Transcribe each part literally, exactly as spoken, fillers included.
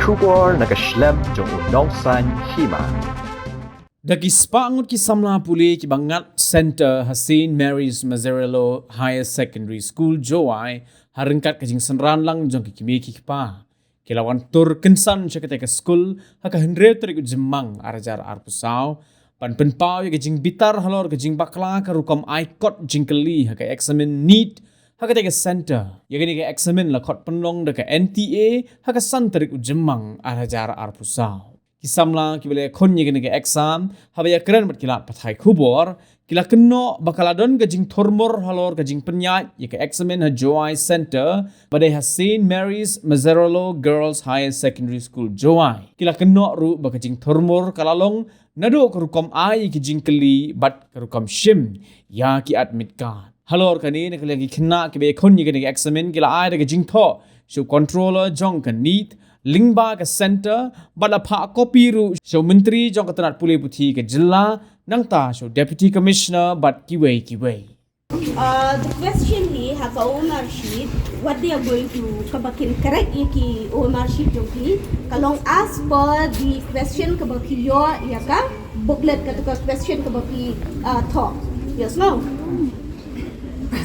Khubor na ka shlem jong u Nongsaiñ Hima. Da ki spah ngut ki samla pule ki ba ngat center ha Saint Mary's Mazzarello Higher Secondary School, Jowai, ha ryngkat ka jingsynran lang jong ki kmie ki kpa, ki la wan tur kynsan sha kata ka skul ha ka hynriew tarik u Jymmang ar hajar arphew saw, ban pynpaw ïa ka jingbitar halor ka jingbakla ka rukom ai kot jingkylli ha ka eksamin NEET ha kata ka center. Ïa kane ka eksamin la khot pynlong da ka N T A ha ka san tarik u Jymmang ar hajar arphew saw. Ki samla ki ba la ïakhun ïa kane ka exam, haba ïakren bad ki lad pathai khubor, ki la kynnoh ba ka la don ka jingthurmur halor ka jingpynïaid ïa ka eksamin ha Jowai Center, ba dei ha Saint Mary's Mazzarello Girls Higher Secondary School, Jowai. Ki la kynnoh ruh ba ka jingthurmur ka la long naduh ka rukom ai ïa ki jingkylli bad ka rukom shim ïa ki admit card. Halor kane, na ka liang ki khynnah ki ba ïakhun ïa kane ka eksamin ki la ai da ka jingthoh sha u controller jong ka NEET lyngba ka center, bad la phah copy ruh sha u myntri jong ka tnat pule puthi ka jylla, nangta sha u Deputy Commissioner bad kiwei kiwei. Uh, the question hi ha ka O M R sheet, what they are going to, kaba kin correct ïa ki O M R sheet jong ki, ka long as per the question kaba ki ïoh ïa ka booklet, katu ka question kaba ki, uh, thoh. Yes, no?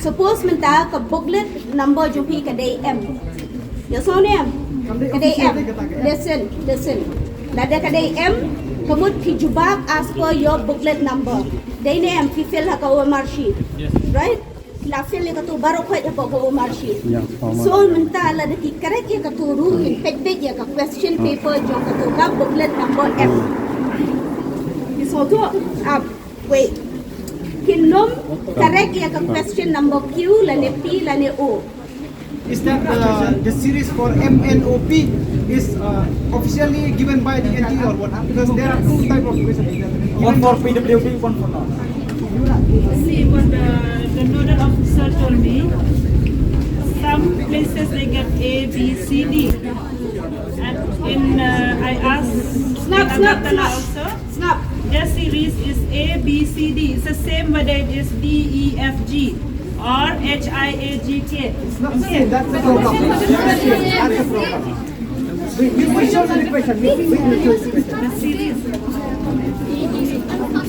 Suppose mynta ka booklet number jong phi ka dei M. Ïa sngewthuh ne em? Ka dei M. Listen, listen. Lada ka dei M, ka mut phi jubab as per your booklet number. Dei ne em, phi fill ha ka O M R sheet. Right? La fill ïa katu baroh khoit hapoh ka O M R sheet. So mynta lada ki correct ïa katu ruh, kin peit beit ïa ka question paper jong katu ka booklet number M. Ïa sngewthuh, ap. Wait. Kin nym correct ïa ka question number Q lane P lane O. Is that, uh, the series for M N O P is, uh, officially given by the N T A or what? Because there are two type of questions. One for P W D, one for non. See what the, the nodal officer told me. Some places they get A, B, C, D. And in, uh, I asked Snap, snap, Agartala snap. Also. Snap. Their series is A, B, C, D. It's the same whether it is D, E, F, G or H, I, A, J, K. It's not the same. That's the problem. That's the problem. We, we, we show the question. We, we, we show the question. The series.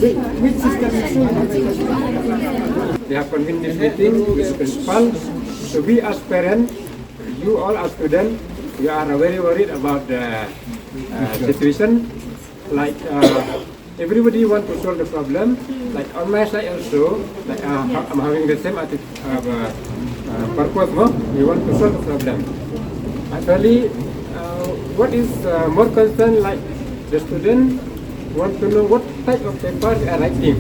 We, which system is showing? They have convened this meeting with the principal. So we as parents, you all as students, we are very worried about the, uh, situation. Like, uh, everybody want to solve the problem. Like on my side also, like, uh, ha-, I'm having the same attitude, uh, uh, uh, purpose, no? We want to solve the problem. Actually, uh, what is, uh, more concern, like, the student want to know what type of paper they are writing.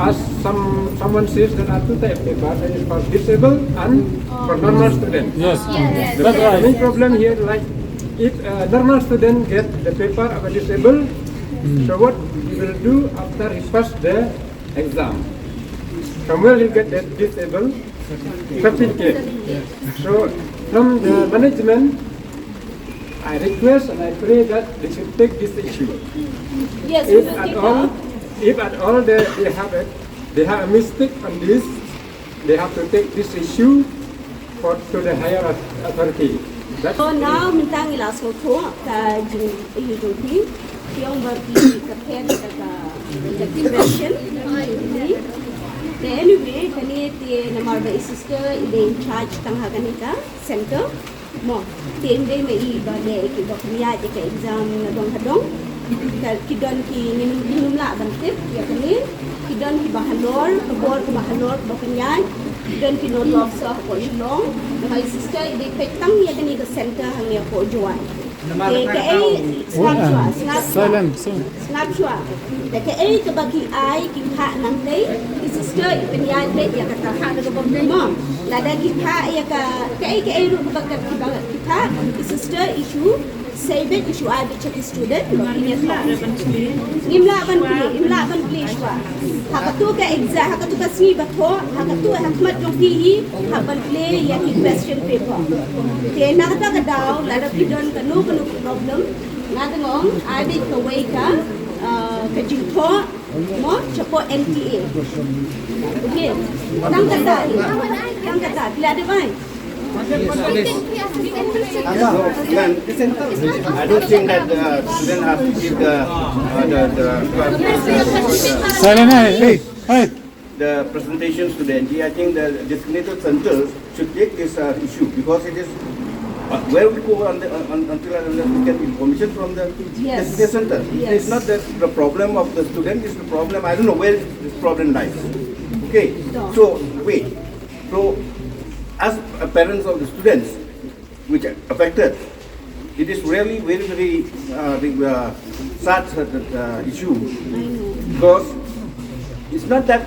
As some, someone says, there are two type of paper, that is for disabled and for normal student. Yes. Yes. The main problem here, like, if a normal student get the paper of a disabled, so what he will do after he pass the exam? From where he'll get that disabled certificate? So from the management, I request and I pray that they should take this issue. Yes, we will take up. If at all, if at all they, they have a, they have a mistake on this, they have to take this issue for, to the higher authority. That's. So now, mynta ngi la sngewthuh ka jing, ïa jong phi, ki ong ba phi ka pher ka, ka, ka question. Te anyway, kane te namar ba i sister i dei in charge tang ha kane ka center. Mo, te ym dei ma i ba leh ki ba pynïaid ïa ka exam nadong hadong. Ka, ki don ki, ngim, ngim lah ban tip ïa kane. Ki don ki ba halor, ka bor ka ba halor, ka ba pynïaid. Ki don ki nodal officer hapoh Shillong. Namar i sister i dei peit tang ïa kane ka center hangne hapoh Jowai. Te kaei, sngap shuwa, sngap shuwa. Sngap shuwa. Te kaei kaba ki ai, ki phah nangtei, i sister i pynïaid beit ïa ka tyrha da kaba pynmong. Lada ki phah ïa ka, kaei kaei ruh kaba ki phah, i sister i shu sei beit, i shu ai beit cha ki student. Ngim lah ban plie, ngim lah ban plie shuwa. Ha katu ka exam, ha katu ka sngi ba thoh, ha katu ha khmat jong phi hi, hap ban plie ïa ki question paper. Te na kata ka daw, lada phi don kano kano ka problem, nga te nga ong, ai beit kawei ka, ah, ka jingthoh, mo, chapoh N T A. Okay. Tang kata hi. Tang kata, phi la dep ai? Ma'am, I don't think that the student has to give the, uh, the, the, the Silent, hey, hey, hey. The presentations to the N T A. I think the designated center should take this, uh, issue because it is, uh, where we go on the, on, until and unless we get information from the, yes, designated center. Yes. It's not that the problem of the student, it's the problem, I don't know where this problem lies. Okay, so wait. So, as, uh, parents of the students which are affected, it is really very, very, uh, big, uh, sad, uh, uh, issue. Because it's not that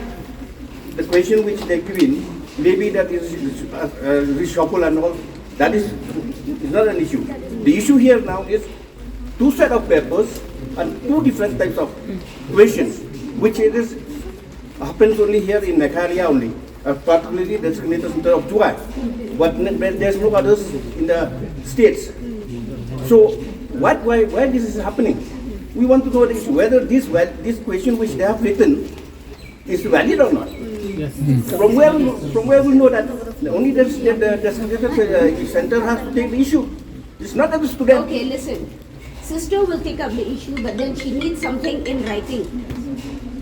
the question which they given, maybe that is, uh, uh, reshuffle and all, that is, is not an issue. The issue here now is two set of papers and two different types of questions, which it is happens only here in Meghalaya only, uh, particularly the designated center of Jowai. But n-, but there's no others in the states. So what, why, why this is happening? We want to know this, whether this, well, this question which they have written is valid or not. Yes. From where we, from where we know that only the, the, the designated, uh, center has to take the issue? It's not that the student. Okay, listen. Sister will take up the issue, but then she needs something in writing.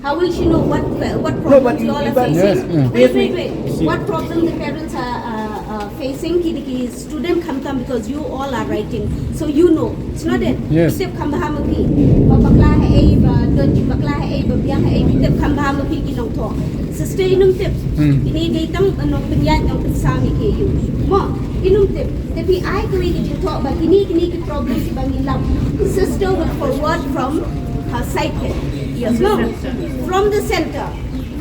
How will she know what, what problems you all are facing? Wait, wait, wait. What problem the parents are, are, are facing? Ki, ki student khamtam, because you all are writing, so you know. It's not that. Yes. Tip kham bha ma phi. Ba bakla ha ei, ba don ji bakla ha ei, ba biang ha ei, tip kham bha ma phi ki nongthoh. Sister, i num tip. Hmm. Ini dei tang nongpynïaid, nongpynsam i ki yu. Mo, i num tip. Te phi ai kawei ki jingthoh ba kini, kini ki problem ki ba ngi lap. Sister will forward from her side. Yes, no? From the center.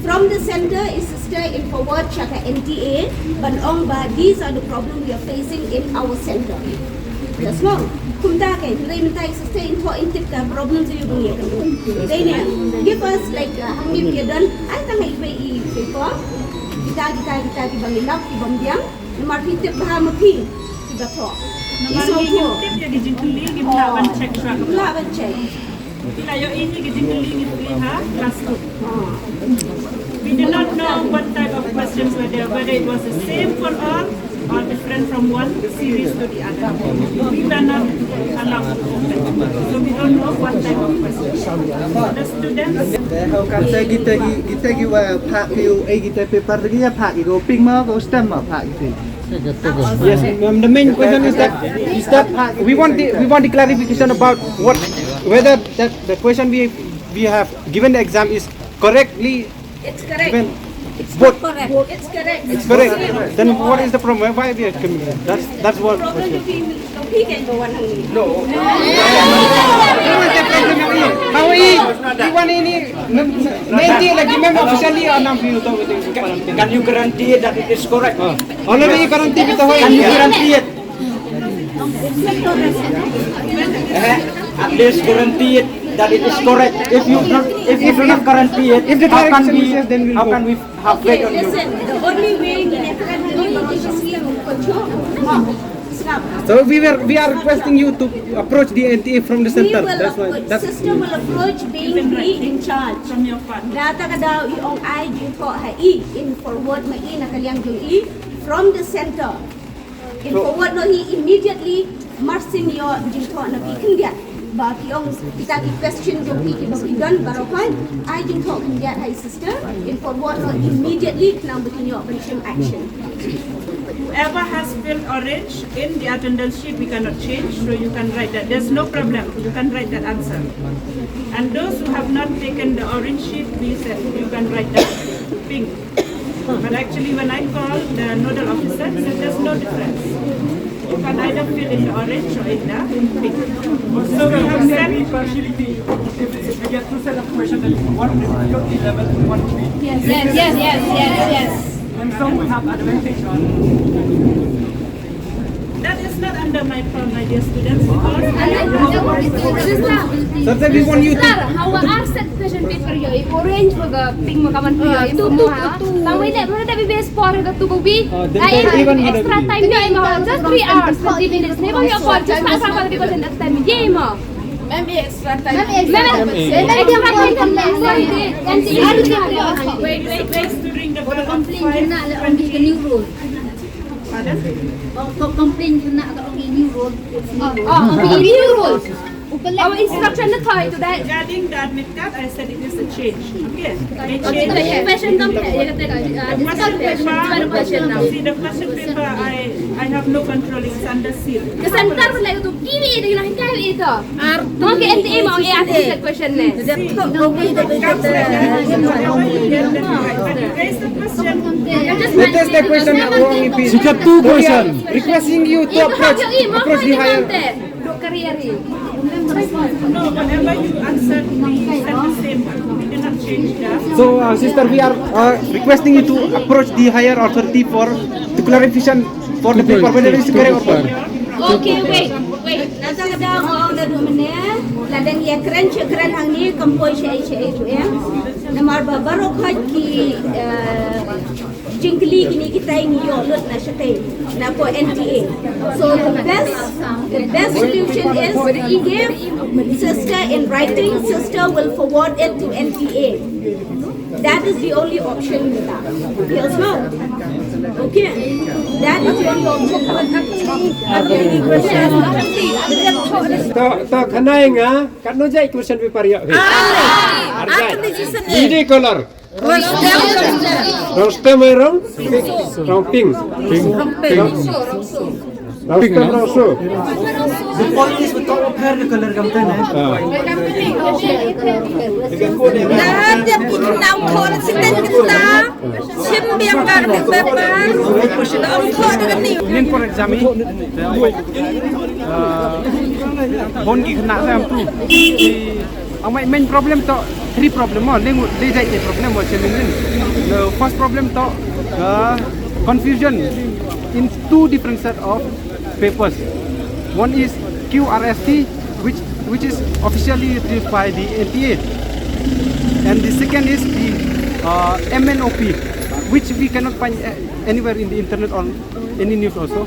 From the center is sister in forward cha ka N T A, ban ong ba these are the problem we are facing in our center. Yes, no? Kumta ke, hynrei mynta i sister in thoh in tip ka problem sa yu bang ya ka. Dei ne, give us like, uh, hangni phi don, ai tang ai pe i paper. Kita, kita, kita ki ba ngi lap, ki ba biang. Namar phi tip bha ma phi ki ba thoh. Namar phi tip ya ki jingkylli, ngim lah ban check shwa. Ngim lah ban check. Phi la yoh ini ki jingkylli, ngi kylli ha classroom. We do not know what type of questions were there, whether it was the same for all or different from one series to the other. We were not allowed to open. So we don't know what type of questions. The students. Te hau kam te kita ki, kita ki wa phah ki u, eh, kita paper ki ya phah ki ko pink ma, ko stem ma phah ki. Yes, ma'am, the main question is that, is that we want the, we want the clarification about what, whether that the question we, we have given the exam is correctly. It's correct. Given. It's not correct. It's correct. It's correct. Then what is the problem? Why we are coming here? That's, that's what. Problem to be, to be can go on. No. How we, we want any, ninety like, remember officially or not? Can you guarantee that it is correct? Already guarantee with the whole. Can you guarantee it? Eh, at least guarantee it that it is correct. If you do, if you do not guarantee it, if the how can we, how can we have faith on you? Listen, the only way we can guarantee is to. So we were, we are requesting you to approach the N T A from the center. That's why, that's. Sister will approach being the in charge. Data ka daw i ong ai jingthoh ha i, in forward ma i na ka liang jong i from the center. In forward noh i immediately, marsien yoh jingthoh na phi khyndiat. Ba ki ong kita ki question jong phi ki ba phi don baroh khan, ai jingthoh khyndiat ha i sister, in forward noh immediately, khnang ba kin yoh ban shim action. Whoever has filled orange in the attendance sheet, we cannot change, so you can write that. There's no problem. You can write that answer. And those who have not taken the orange sheet, we said you can write that pink. But actually, when I called the nodal officer, he said there's no difference. You can either fill in the orange or in the pink. So we have said. Partiality, if, if we get two set of questions, then one will be eleven, one will be. Yes, yes, yes, yes, yes, yes. And some will have advantage on. That is not under my palm, my dear students, because I am. Sometimes we want you to. Sir, how are set question paper yo? If orange mo ka pink mo ka man pink yo, if mo ha. Tang wei le, mo na da bi best por ka tu ko bi. Ai, extra time ni mo, just three hours, twenty minutes. Ni mo yo por, just na sa ko bi ko extra time ni mo. Ma'am, extra time. Ma'am, extra time. Ma'am, extra time. Wait, wait, wait. During the complaint, na le on the new rule. Ko complain kena ka ong i new rule. Oh, oh, i new rule. Our instruction na thoi to that. Regarding the admit card, I said it is a change. Okay. They changed. Question dong, ya kata, uh, question paper. See the question paper. I, I have no control. It's under seal. Ka center pun lagi tu, kiwi dia nak kai itu. Ar, mo ke N T A mo, eh, artificial question ne. Raise the question. It is the question. She got two questions. Requesting you to approach, approach the higher. No, whatever you answered, we said the same. We did not change that. So, uh, sister, we are, uh, requesting you to approach the higher authority for the clarification for the paper, whether it's correct or not. Okay, wait, wait. Nasa ka daw ko ang nadu mene, ladang ya kren che kren hang ni, kampoi che che che, eh. Namar ba baro khaj ki, eh, jingkli kini kita ini yo lut na shate, na ko N T A. So the best, the best solution is give sister in writing, sister will forward it to N T A. That is the only option we have. Yes, no? Okay. That is the only option. To, to, khanai nga, katno jai question paper ya. Arjai. Ni de color. Rong stem, rong? Rong pink. Pink. Rong stem, rong su. Dah dep ki kena ong khor siten kita. Chim biang kar ni bebas. Ong khor ni. Nin for exam i, uh, bon ki kena rem tu. Ang main, main problem to, three problem mo, ling, ling jai ke problem mo, challenging. The first problem to, uh, confusion in two different set of papers. One is Q R S T, which, which is officially released by the N T A. And the second is the, uh, M N O P, which we cannot find a-, anywhere in the internet or any news also.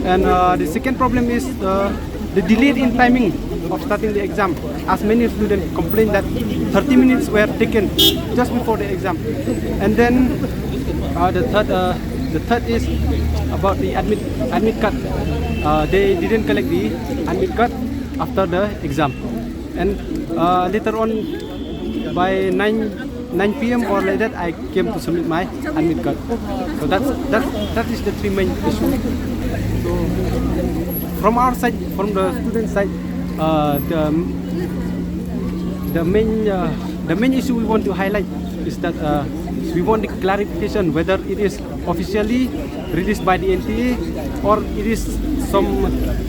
And, uh, the second problem is, uh, the delay in timing of starting the exam. As many students complain that thirty minutes were taken just before the exam. And then, uh, the third, uh, the third is about the admit, admit card. Uh, they didn't collect the admit card after the exam. And, uh, later on, by nine, nine P M or like that, I came to submit my admit card. So that's, that's, that is the three main issue. So from our side, from the student side, uh, the, the main, uh, the main issue we want to highlight is that, uh, we want the clarification whether it is officially released by the N T A, or it is some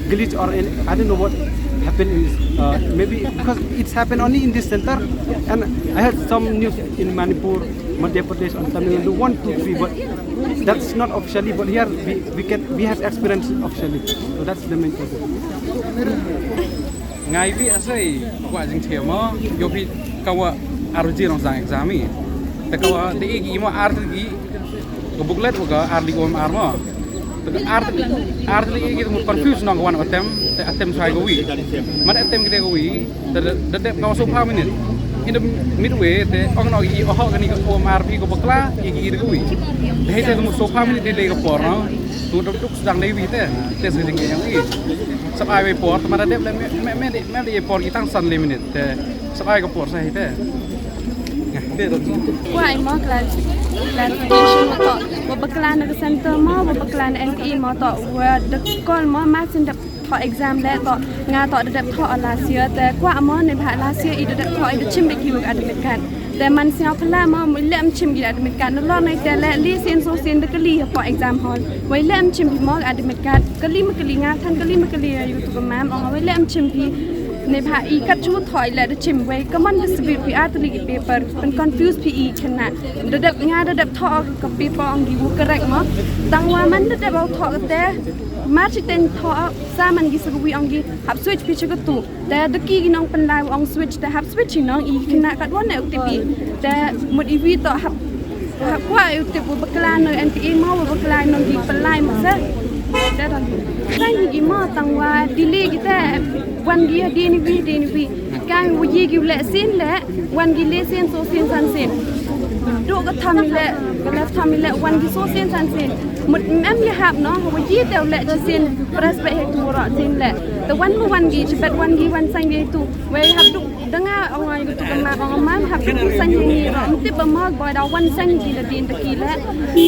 glitch, or an-, I don't know what happened in this, uh, maybe because it's happened only in this center, and I heard some news in Manipur, Madhya Pradesh, and Tamil Nadu, one, two, three, but that's not officially, but here we, we can, we have experienced it officially. So that's the main problem. Ngai wi asai, wa jingthiah mo, yow phi ka wa ar ji rong sang exam i. Te ka wa de i ki mo ar ji ki, ka booklet wa ka ar li O M R mo. Te ka ar, ar li i ki mo confuse nong ka wan atem, te atem sai ka wi. Man atem ki te ka wi, te da, da dep ka wa so pha minute. In the midway, te ong no i oho ka ni ka O M R phi ka bakla, i ki i ka wi. Te hei te mo so pha minute de le ka por no. Tu da duk sang de wi te, te se ding yang i. Sap ai wei por, te man da dep le me, me, me, me, me por ki tang san le minute, te sap ai ka por sa hi te. Nga, te da. Wa ai mo clarification mo to. Wa bakla na ka center mo, wa bakla na N T A mo to, wa da call mo, ma sin dep thoh exam le to, nga to da dep thoh last year, te kwah mo neibhah last year i da dep thoh i da chim beit ki wa ka admit card. Te man sñiaw phylla mo, mo lem chim ki admit card. Nalor nei te le, li sien so sien da kylli hapoh exam hall. Wei lem chim phi mo admit card. Kylli ma kylli nga, than kylli ma kylli ya u tu ka mam, ong wei lem chim phi. Neibhah i kat chu thoh i le da chim wei. Ka mon ka sbit phi ar tylli ki paper. Pyn confuse phi i khynnah. Da dep nga da dep thoh ka paper ong ki wa correct mo. Tang wa man da dep thoh ka te. Mar chi ten thoh sa man ki sa ka wi ong ki hap switch phi cha ka tu. Te da ki ki nong pynlai ong switch, te hap switch i nong i khynnah kat wan ne u tipi. Te mut i wi to hap, hap kwah u tip wa bakla no N T A mo, wa bakla no ki pynlai mo se. Te don. Tang i mo tang wa delay ki te wan ki ha di ni wi, di ni wi. Ka wa ye ki le sien le, wan ki le sien so sien san sien. Duk ka tham i le, ka left tham i le, wan ki so sien san sien. Mut em ya hap no, wa ye te u le chi sien, press be he tu ra sien le. Te wan mu wan ki, chi bet wan ki, wan san ki tu. Wei hap duk, danga ong ai tu ka ma, ong man, hap duk san ki ni ra. Mut tip ba ma, boy da wan san ki la din ta ki le.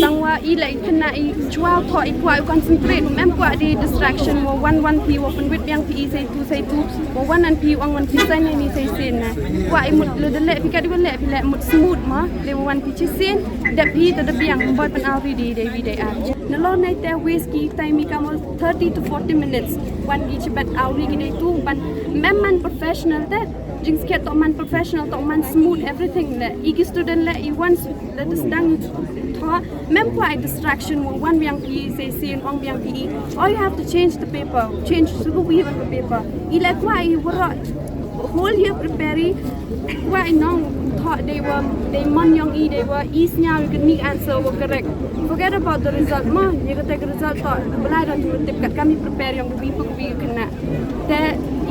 Tang wa i le, i kena i, chwa tho i kwa i concentrate, em kwa di distraction, wa wan wan pi, wa pun wit biang pi i sai tu, sai tu. Wa wan an pi ong wan pi san ni sai sen na. Wa i mut le de le pi ka di wa le pi le mut smooth ma. Le wa wan pi chi sen. De pi te de biang boy pan au ri di de wi de a. Na lo nai te waste ki time i ka mo thirty to forty minutes. Wan ki chi bet au ri ki de tu ban mem man professional te. Jing sket to man professional to man smooth everything le. I ki student le i wan le de sdang tho. Mem kwa i distraction wa wan biang pi sai sen ong biang pi. All you have to change the paper. Change suku wi ban the paper. I le kwa i wara whole year prepare i. Kwa i nong tho de wa de man yong i de wa i snya wi kani answer wa correct. Forget about the result ma. Ye ka te ka result to. Bala da tu tip kat kami prepare yong wi pu wi kena. Te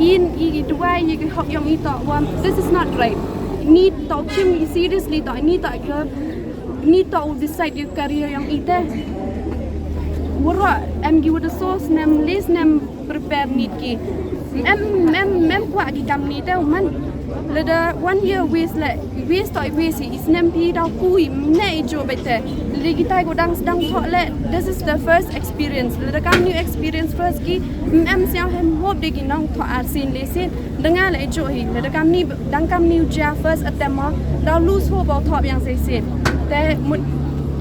in i dua i hok yong i to wa this is not right. Ni to chim i seriously to ni to ka ni to u decide your career yong i te. Wara em gi wada so snem le snem prepare ni ki. Em em em kwa ki kam ni te man. Le da one year waste le waste to waste i snem pi da kui ne i jo bete. Le ki tai ko dang dang tho le this is the first experience. Le da kam new experience first ki em siang hem hope de ki nong tho ar sin le sin. Danga le i jo hi le da kam ni dang kam ni u ja first attempt ma. Da lose hope au tho biang sai sin. Te mut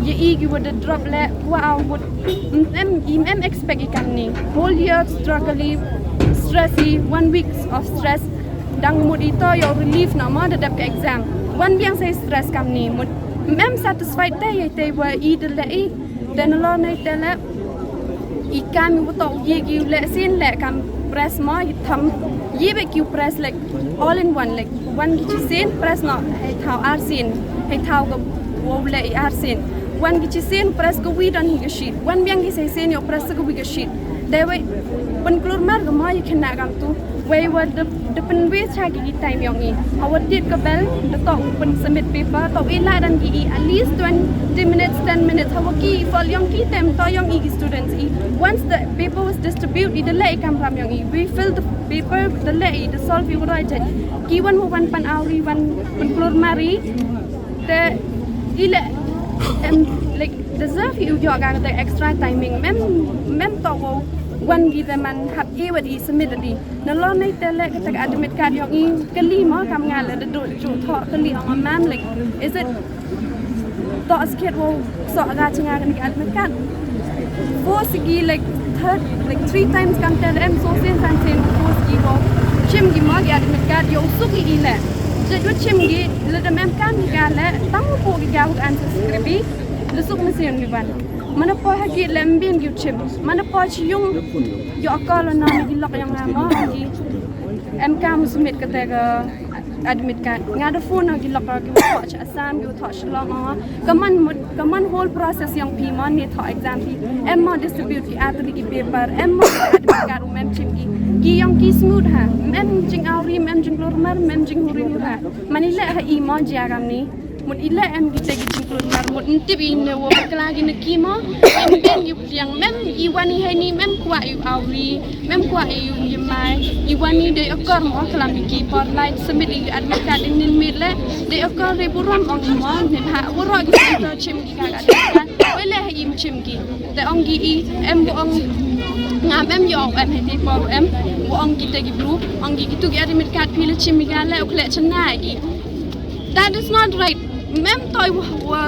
ye i ki wada drop le wa au mut em em expect i kam ni. Whole year struggle i stress i one weeks of stress. Dang mut i to yo relief na ma da dep ka exam. Wan biang sai stress kam ni mut em satisfied te ye te wa i de le i. Te na lo nai te le i kam i wa to ye ki le sin le kam press ma i tham ye be ki press like all in one like wan ki chi sin press no hei thau ar sin hei thau ka wo le i ar sin wan ki chi sin press ka wi don hi ka sheet wan biang ki sai sin yo press ka wi ka sheet. Te wei pun klur mar ka ma i kena kam tu. Wei wa de de pun wi cha ki time yong i. Hawa tit ka bell de to pun submit paper to i la dan ki i at least twenty minutes, ten minutes. Hawa ki fol yong ki tem to yong i ki students i. Once the paper was distributed i de le i kam ram yong i. We fill the paper de le i de solve i wara i jai. Ki wan mo wan pan au ri wan pun klur mar i. Te i le em like deserve i u yo ka te extra timing mem mem to wo wan ki te man hap i wa di submit di. Na lo nei te le ka te ka admit card yong i kali ma kam nga le da do ju tho kali ong mam like is it to skit wo so ga chinga ka admit card. Force ki like third like three times kam te em so sen san sen force ki wo chim ki ma ki admit card yo suk i le. Je yo chim ki le da mem kam ki ka le tang po ki ka huk answer script i le suk machine ki ban. Mana po ha ki lem bin ki chim. Mana po chi yung yo akal na ki lok yang ma ki em kam submit ka te ka admit card. Nga da phone ki lok ki wa cha Assam ki wa Shillong. Ka man mut ka man whole process yong pi man ni tho exam pi. Em ma distribute ki at ki paper em ma admit card u mem chim ki. Ki yong ki smooth ha. Mem jing au ri mem jing klur mar mem jing huri hura. Man i le ha i ma jia kam ni. Mut i le em ki te ki jing klur mar mut ntip i ne wo kla ki ne ki ma. Em ben ki Yang mem i wan i hei ni mem kwah i u au ri, mem kwah i u yemai, i wan i dei akor mo klam i ki por lai submit i admit card i nin mit le, dei akor dei burom ong i mo, ne ha waro ki to chim ki ka admit card, wei le ha i chim ki, te ong ki i, em bu ong, ngam em yo em hei te por em, bu ong ki te ki bru, ong ki ki tu ki admit card phi le chim i ka le u khle chana ki. That is not right. Mem toi wa, wa,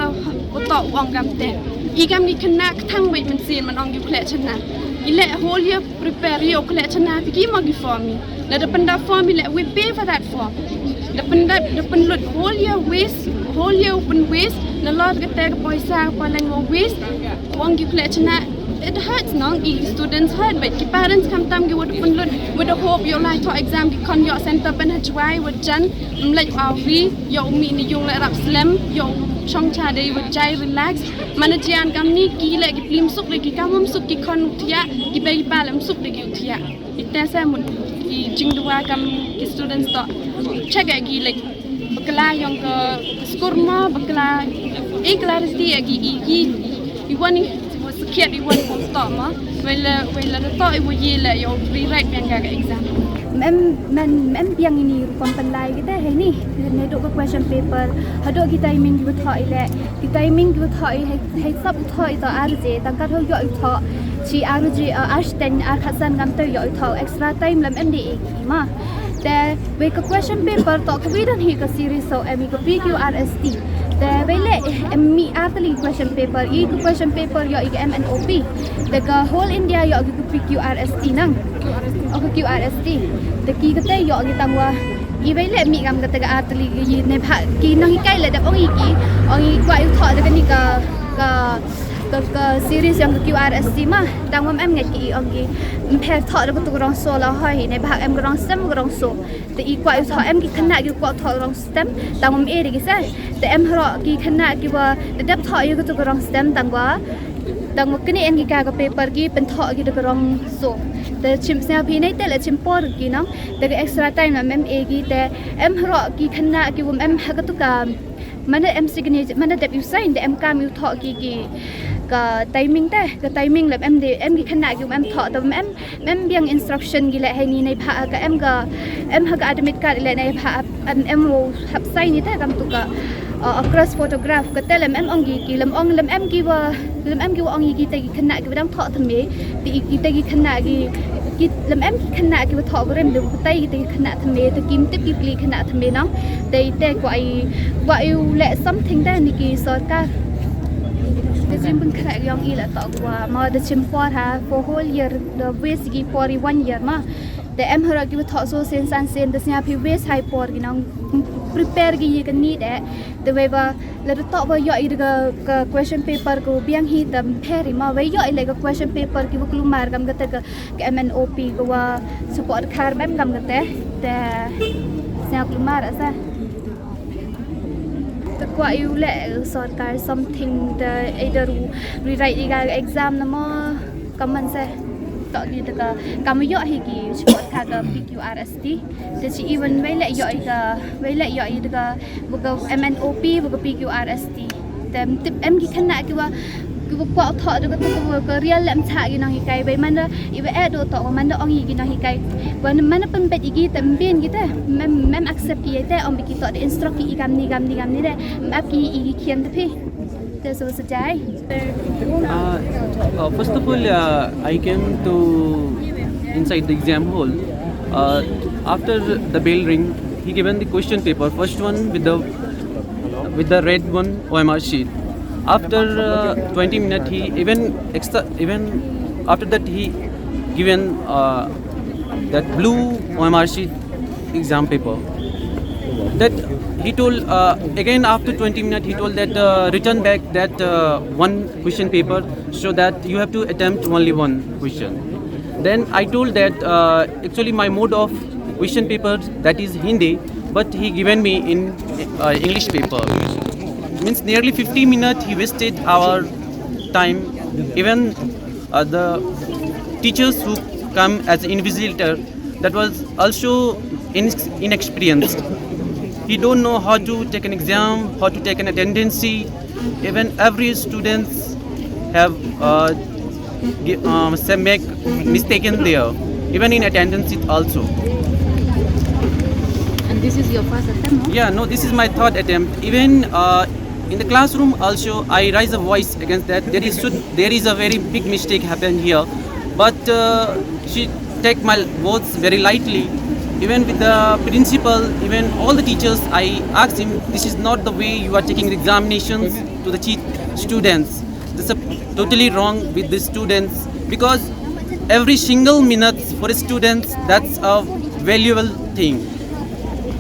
wa to wong kam te. I kam ni kena kthang wei men sin man ong yu khle chana. I le whole year prepare yu khle chana pi ki mo ki form i. Na da penda form i le we pay for that form. Da penda, da pen lut whole year waste, whole year open waste. Na lot ka te ka poisa ka paleng mo waste. Wong yu khle chana. It hurts nong i students hurt but ki parents kam tam ki wa da pun lut wa da hope yo lai to exam ki kon yo center pen ha Jwai wa jan mlai wa wi yo mi ni yung le rap slem yo chong cha dei wa jai relax. Mana jian kam ni ki le ki plim suk le ki kam um suk ki kon u thia ki bai ki pa lem suk le ki u thia. I te se mut i jingdua kam ki students to check ki le Kla yong ka skur ma, bakla, i kla resti ya ki, i, i, i wan i, wa sakhiat i wan ko to ma, wela, wela to i wa ye la yo rewrite biang ka exam. Mem, mem, mem biang ini rukom penlai kita hai ni, ne do ka question paper, hadooh ki timing ki wa thoh i le, ki timing ki wa thoh i hai, hai sap thoh i to ar je, tang kat ho yo i thoh, chi ar je, uh, ar ten, ar khatsan kam to yo i thoh, extra time lam em de i ma. Te, wei ka question paper to ka wi don hi ka series so em i ka P Q R S T. Te, wei le em mi ar tylli question paper, i ka question paper yo i ka M N O P. Te ka whole India yo i ka P Q R S T nang. O ka Q R S T. Te ki kate yo i tang wa. I wei le mi kam kate ka ar tylli ki ne bha ki nang i kai le da ong i ki. Ong i kwah i thoh da ka ni ka, ka, ka, ka series yong ka Q R S T ma. Tang wa em ngat ki i ong ki. Mpher thoh da ka tu ka rong so la hoi hi ne bha em ka rong stem ka rong so. Te i kwah i thoh em ki khynnah ki kwah thoh rong stem, tang wa em e de ki se. Te em haroh ki khynnah ki wa da dep thoh ya ka tu ka rong stem tang wa, tang wa kini en ki ka ka paper ki pynthoh ki da ka rong so. Te chim sñiaw phi nei te le chim por ki nong. Te ka extra time la em e ki te em haroh ki khynnah ki wa em ha ka tu ka Manda em signature, manda dep u sign, da em kam u thoh ki ki ka timing te, ka timing lep em de, em ki khynnah ki em thoh, da em, em biang instruction ki le hei ni nei bha ka em ka, em ha ka admit card le nei bha em, em ro hap sign ni te kam tu ka, uh, cross photograph ka te lem em ong ki, ki lem ong lem em ki wa, lem em ki wa ong ki te ki khynnah ki wa dang thoh thymme, te ki te ki khynnah ki, ki lem em ki khynnah ki wa thoh wa rem de, wa tai ki te ki khynnah thymme, te kim tip ki pli khynnah thymme nong. Te te kwah i, kwah i u le something da ni ki sorkar. Te jim pynkhreh yong i la toh wa ma da chim por ha for whole year, da waste ki por i one year ma. Te em haroh ki wa thoh so sien san sien, da sñiaw phi waste hai por ki nong, prepare ki ye ka ni de. Te wei wa la da toh wa yoh i da ka, ka question paper ko biang hi tam pher i ma, wei yoh i le ka question paper ki wa klumar kam ka te ka, ka M N O P ko wa support khar mem kam ka te, te sñiaw klumar asa. Te kwah i u le sorkar something te either rewrite i ka exam na mo, kam man se. Toh ni te ka, kam yoh hi ki support khar ka P Q R S T. Te chi i wan wei le yoh i ka, wei le yoh i ka, wa ka M N O P, wa ka P Q R S T. Te em tip em ki khynnah ki wa, ki wa kwah thoh da ka tu ka wa ka real lem cha ki nong hikai wei manda, i wa eh do toh wa manda ong i ki nong hikai. Wa manda pynbeit i ki te em bin ki te, mem, mem accept ki te, ong bi ki toh de instruct ki i kam ni, kam ni, kam ni de, em ap ki i ki khian te phi. Te so sa jai. Uh, uh, first of all, uh, I came to inside the exam hall. Uh, after the bell ring, he given the question paper, first one with the with the red one O M R sheet. After uh, twenty minutes, he even extra even after that he given uh, that blue O M R sheet exam paper. That he told uh, again after twenty minutes, he told that uh, return back that uh, one question paper, so that you have to attempt only one question. Then I told that uh, actually my mode of question paper that is Hindi, but he given me in uh, English paper. Means nearly fifty minutes he wasted our time. Even uh, the teachers who come as invigilator, that was also in- inexperienced. He don't know how to take an exam, how to take an attendance sheet. Even every students have uh, gi- um, say make mistaken there, even in attendance sheet also. And this is your first attempt, no? Yeah, no, this is my third attempt. Even uh, in the classroom also, I raise a voice against that. There is should there is a very big mistake happened here, but uh, she take my words very lightly. Even with the principal, even all the teachers, I asked him, "This is not the way you are taking the examinations to the students. This is totally wrong with the students, because every single minute for students, that's a valuable thing.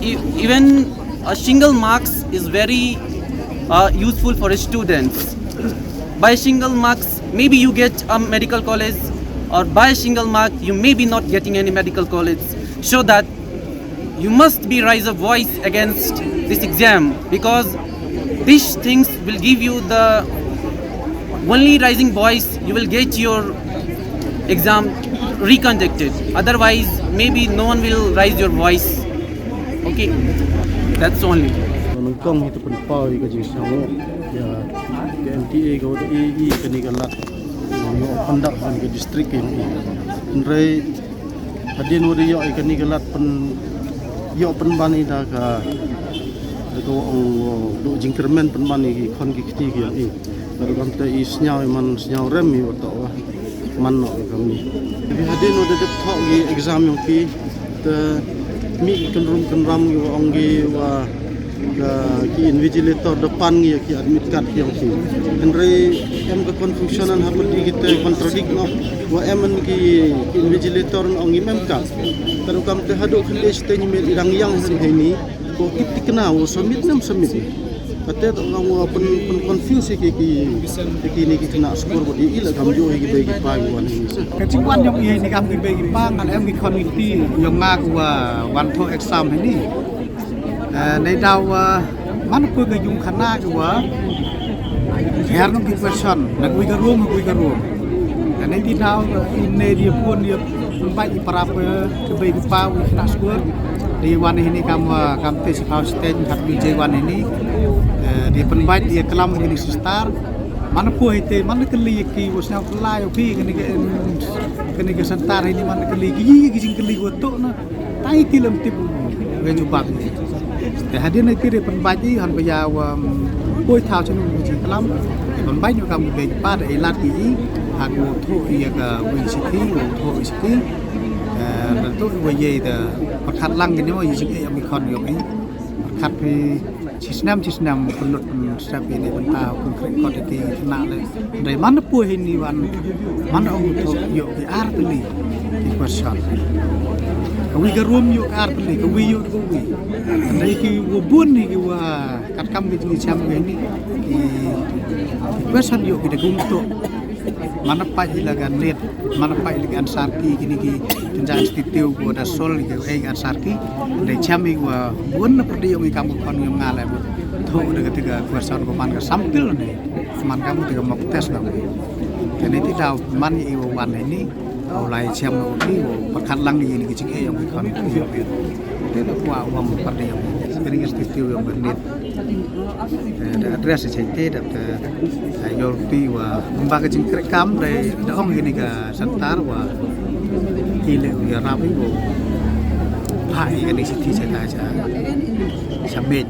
E- even a single marks is very uh, useful for students. By single marks, maybe you get a medical college, or by single mark, you may be not getting any medical college." So that you must be raise a voice against this exam, because these things will give you the only rising voice, you will get your exam reconducted. Otherwise, maybe no one will raise your voice. Okay. That's only. Nyngkong hi te pynpaw i ka jingsngew ya ka M T A ka wa da i i kani ka lad. Yoh pyndak ha ka district yong i. Hynrei hadien wa da yoh i kani ka lad pyn, yoh pynban i da ka, da ka wa ong wa da jingkyrmen pynban i ki khon ki kti ki yong i. Ka rukom te i sñiaw i man sñiaw rem i wa toh wa man noh ka kam ni. Te hadien wa da dep thoh ki exam yong ki, te mih ki kynrum kynram ki wa ong ki wa ka ki invigilator da pan ki ya ki admit card ki yong ki. Hynrei em ka confusion, hapyrdi ki te contradict noh wa em ki, ki invigilator ong ki em card. Te rukom te hadooh khynde siteng i miet i dang yang heini. Ko ki tikna wa submit nem submit. Kate toh kam wa pyn, pyn confuse ki, ki, ki ni ki khynnah skur wa di i la kam yoh i ki bei ki pa ki wan heini. Ka jingwan yong i ni kam ki bei ki pa, ngan em ki khon ki kti yong nga ki wa wan thoh exam heini. Eh, nei daw, eh, man poi ka yung khana ki wa hiar nong ki question na ka wi ka room, ka wi ka room. Nei ti daw, eh, i ne di pun di pynbait i para, eh, ki bei ki pa wi khynnah skur. Di wan heini kam wa, kam te si pau stage, kam di je wan heini. Eh, di pynbait di klam ki ni sister. Man poi te, man ka li ki wa sñiaw ka lai, okay, kani ka, em, kani ka center heini man ka li ki, ki jingkylli wa toh na. Tai ti lem tip u, u jubab. Te hadien i ti re pynbait i, han ba ya wa, um, poi thaw chanu u jingklam. Pynbait u kam u bei pa da i lad ki i, ha u thoh i ya ka wi siti, u thoh i siti. Eh, da thoh i wa ye da pyrkhat lang ki ni wa i jingeh yong i khon yong i. Pyrkhat phi chi snem chi snem pynlut pynstep i ni bynta pynkreh kot i ki khynnah le. Hynrei man poi heini wan, man ong u thoh yoh ki ar tylli ki question. Ka wi ka room yoh ki ar tylli, ka wi yoh ka wi. Hynrei ki wa bun ni ki wa katkam ki jingchem ki ni ki, ki question yoh ki da kum toh. Man pait i la ka net, man pait i la ka answer key, ki ni ki kynja institute ko da solve ki, eh, ka answer key. Hynrei chem i wa bun na pyrdi yong i kam khon yong nga le. Thoh da ka te ka question ko man ka sample ni. Man kam te ka mock test na. Kani ti daw man i wa wan ni. Au lai chem na u ti wa pyrkhat lang i ni ki jingeh yong i khon. Te da kwah wa pyrdi yong i. Kani ka institute yong ka net. Eh, da address i chai te da te, eh, yoh ti wa ba ka jingkreh kam da, da ong kani ka center wa i le u yarap i wa. Pha i kani siti chai ta cha. Cha mej.